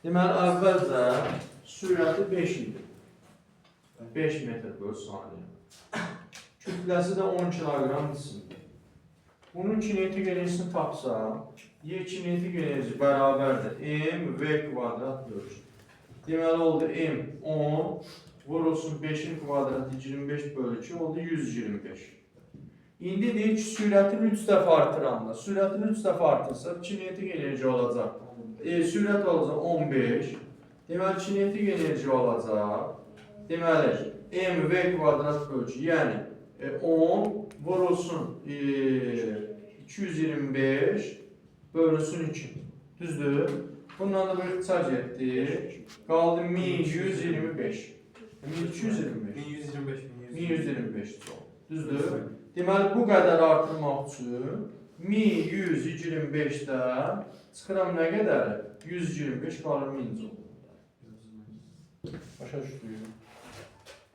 Deməli, əvvəlcə sürəti 5 idi. 5 metr bölü saniyə. Kütləsi də 10 kiloqram cisimdir. Bunun kinetik enerjisini tapsam, Y kinetik enerji bərabərdir M V kvadrat bölü 2. Deməli oldu M 10 vurulsun 5-in kvadratı 25 bölü 2 oldu 125. İndi deyir ki, sürətini 3 dəfə artıranda, sürətini 3 dəfə artırsa kinetik enerji olacaq. Sürət olacaq 15. Deməli kinetik enerji olacaq. Deməli mv kvadrat bölü 2, yəni 10 vurulsun 225 bölünsün 2. Düzdür? Bundan da bu ixtisar getdi. Qaldı 1125. 1225. 1125. 1125 joule. Düzdür? Deməli bu qədər artırmaq üçün 1125-dən çıxıram nə qədəri? 125 qalır 1000 joule. Başa düşdük?